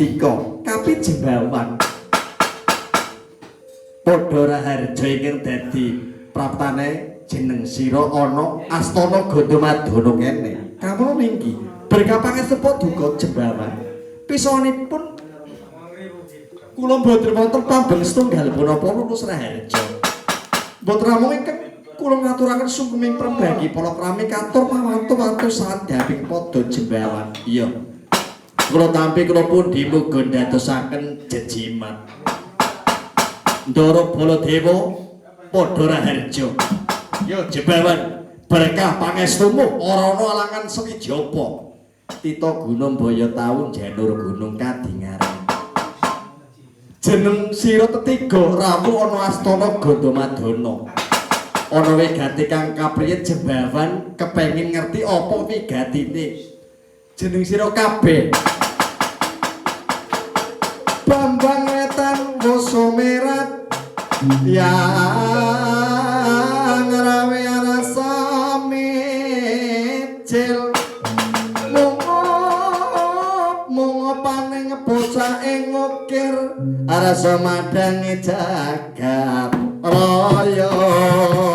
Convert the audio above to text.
pangandika kapi Jembawan. Padha raharja ingkang dadi praptane jeneng sira ana astana Gandhamadana kene. Kawula ninggi berkah pangestu paduka Jembawan. Pisanipun kula mboten wonten pambeng setunggal punapa lulus raharja. Mboten namung ingkang kula ngaturaken sungkeming prebagi palakrami katur mawantu-wantu sandhaping padha Jembawan. Iya. Kula tampi kula pundi muga ndadosaken jejimat. Ndara Baladewa padha raharja. Yo Jembawan, berkah pangestumu ora ana alangan sewiji apa. Tita Guna mbaya taun janur gunung kadingaren. Jeneng sira tetiga rawuh ana astana Gandhamadana. Ana wigati kang kapriye Jembawan kepengin ngerti apa wigatine. Jeneng sira kabeh. Bambang Wetan Wosomerat yang rawe rasa micil mungo mungo paning bocah ing ngukir rasa madangi jagat raya.